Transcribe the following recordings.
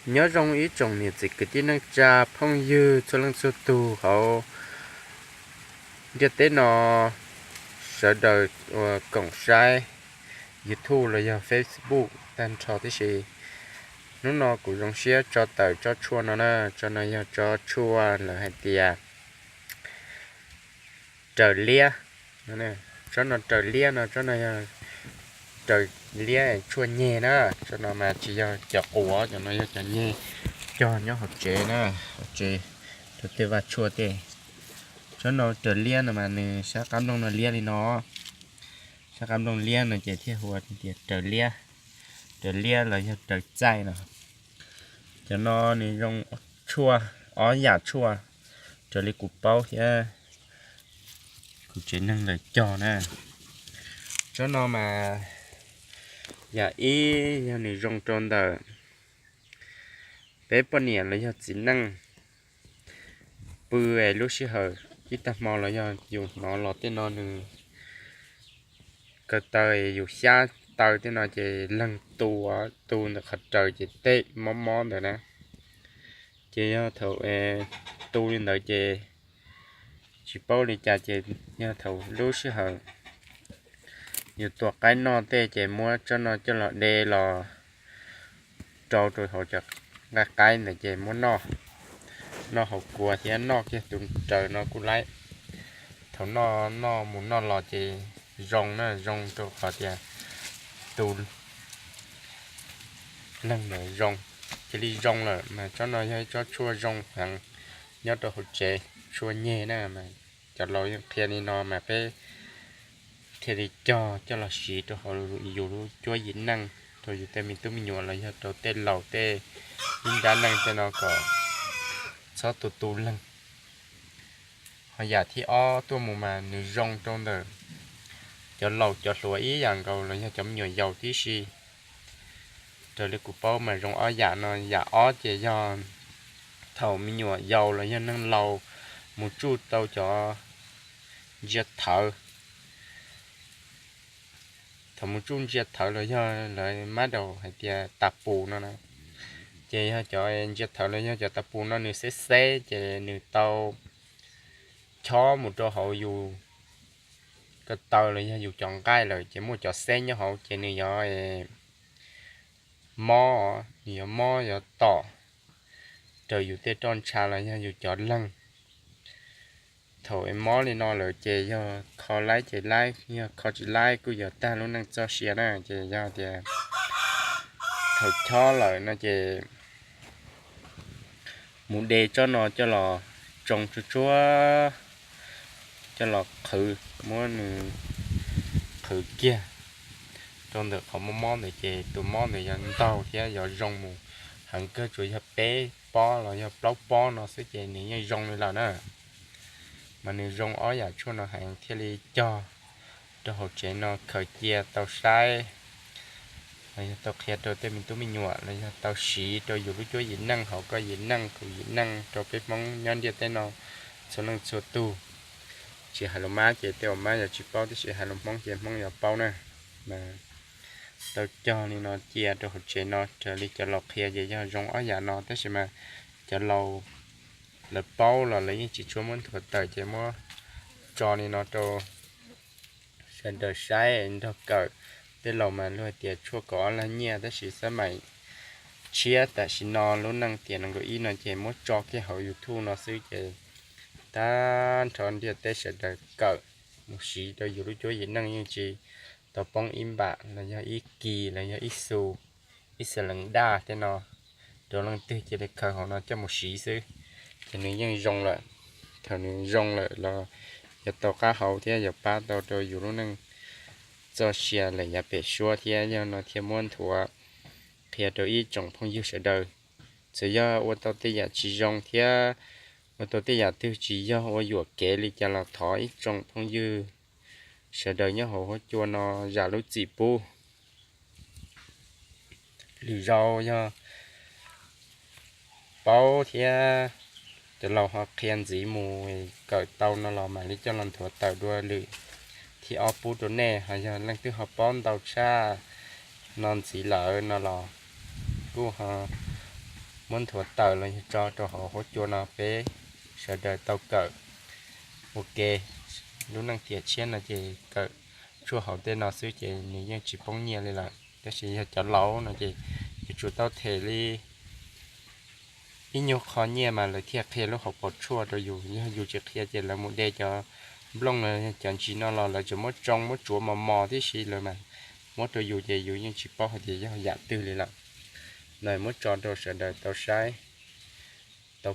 Nyob zoo ib tsoom niam txiv kwv tij neej tsa phooj ywg txhua leej txhua tus hauv ntiaj teb no, sawv daws uas koom saib YouTube los yog Facebook tag nrho tib si. Hnub no kuv zoo siab tso tawm tsob tshuaj no na, tsob no yog tsob tshuaj lawv hais tias raws liab. Tsob no raws liab no, tsob no yog raws liab tshuaj nyeg na. Tsob no mas tsis yog cov quav, cov no yog cov nyeg cog nyob hauv tsev na, hauv tsev rau tej vaj tshuaj tej. Tsob no raws liab no mas nws sab qab nplooj no liab li no. Sab qab nplooj liab no ces thiaj hu tias raws liab, raws liab los yog raws txaij no. Cov no nws zoo tshuaj, ob yam tshuaj raws li kuv paub thiab kuv tsev neeg lawv cog na. Tsob no mas yam ib yog nws zoo rau ntawm peb poj niam los yog txiv neej pw es lub sij hawm ib tag hmo los yog yus hnov los tej no nws ko taw yus xyab taw tej no ces leeg tu, tu ntawm qhov raws ces tej mob mob ntawd na. Ces yog thaum tu li ntawd ces tsis paub li cas ces yog thaum lub sij hawm yus tua qaib noj tej ces muab tsob no coj los de los rau rau hauv cov nqaij qaib ntawd ces muab noj, noj hauv kua thiab noj kiag tus raws no kuj laib. Thaum noj noj mus noj los ces zoo na, zoo rau qhov tias tus leeg ntawd zoo, cia li zoo lawm mas tsob no yog ib tsob tshuaj zoo heev nyob rau hauv tsev, tshuaj nyeg na. Cov laus yeej qhia li no mas peb thiaj li cog coj los siv rau hauv yus lub cuab yim neej, rau yus tej me tub me nyuam los yog rau tej laus tej ib nrab neej tej no kom txhob tu tu leeg. Ho yam thib ob tuaj mus mas nws zoo rau ntawm cov laus cov hluas ib yam nkaus los yog cov me nyuam yaus tib si. Raws li kuv paub mas zoo ob yam no. Yam ob ces yog thaum me nyuam yaus los yog neeg laus mus tsuj tau cov ntsia thawv, thaum mus tsuj ntsia thawv los yog lawv mab daus hais tias tas pus no na, ces yog cov ntsia thawv los yog cov tas pus no nws xeb xeb ces nws tau chob mus rau hauv yus ko taw los yog yus cov nqaij lawm ces muaj cov xeb nyob hauv ces nws yuav mob, nws yuav mob yuav tom raws yus tej roj ntsha los yog yus cov leeg. Thaum mob li no lawm ces yog kho laib ces laib, yog kho tsis laib kuj yuav tag lub neej txoj sia na. Ces yog tias thaum chob lawm no ces mus de tsob no coj los tsoo tsuag tsuag, coj los qhwv, muab nws qhwv kiag rau ntawm qhov mob mob ntawd ces tus mob ntawd yuav ntaug thiab yuav zoo mus heev kawg, tsuas yog peb pob los yog plaub pob no xwb ces nws yeej zoo li lawm na. Mas nws zoo ob yam tshuaj no heev thiaj li cog rau hauv tsev no khaws cia tau saib los yog tau qhia rau tej me tub me nyuam los yog tau siv rau yus lub cuab yim neej, hauv koj yim neej, kuv yim neej, rau peb Hmoob nyob ntiaj teb no txhua leej txhua tug. Tsis hais lus mab ces tej uas mab yuav tsis paub, tab sis hais lus Hmoob ces Hmoob yuav paub na. Mas tau cog li no cia rau hauv tsev no, raws li cov laus qhia ces yog zoo ob yam no, tab sis mas cov laus lawv paub los lawv yeej tsis tshua muab nthuav tawm ces muab tso li no rau sawv daws saib nrog kawm. Tej laus mas luag hais tias tshuaj kaum ob lag nyiaj, tab sis xab maim tshiab tam sim no lub neej tiam nees nkaum ib no ces muab tso kiag hauv YouTube no xwb ces tag nrho ntiaj teb sawv daws kawm mus siv rau yus lub cuab yim neej yeej tsis tau poob ib npam los yog ib kis los yog ib xu, ib xas lees daj tej no rau leej twg cia li khaws hauv no coj mus siv xwb ces nws yeej zoo lawm. Thaum nws zoo lawm los yuav tau qab hau thiab yuav pab tau rau yus lub neej txoj sia lawm yav pem suab thiab. Yog no thiaj muab nthuav qhia rau ib tsoom phooj ywg sawv daws. Txawm yog ua tau tej yam tsis zoo thiab ua tau tej yam twg tsis yog ua yuam kev li cas los thov ib tsoom phooj ywg sawv daws nyob hauv huab cua no zam lub txim pub. Lwm zaus yog paub thiab cov laus ho qhia ntxiv mus kawm tau no los mam li coj los nthuav tawm dua lwm thib ob pub rau nej. Ho yog leej twg ho paub ntau tshaj no ntxiv lawm no los kuj ho muab nthuav tawm los yog tso rau hauv huab cua no peb sawv daws tau kawm ua ke. Lub neej tiam tshiab no ces kawm tshuaj hauv tej no xwb ces nws yeej tsis poob nyiaj li lawm, tab sis yog cov laus no ces yuav tsum tau them li ib nyuag qho nyiaj mas lawv thiaj qhia lub hauv paus tshuaj rau yus, yog yus tsis qhia ces lawv mus de cov nplooj los cov ntsis no los lawv tsuas muab tsoo muab tsuav mos mos tib si lawm mas muab rau yus ces yus yeej tsis paub hais tias yog yam twg li lawm. No muab tso rau sawv daws tau saib tau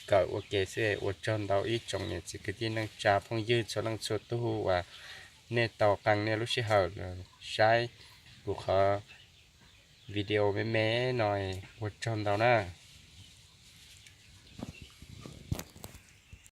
kawm ua ke xwb. Ua tsaug ntau ib tsoom niam txiv kwv tij neej tsa phooj ywg txhua leej txhua tug uas nej tau qee nej lub sij hawm los saib kuv qhov video me me no, ua tsaug ntau na.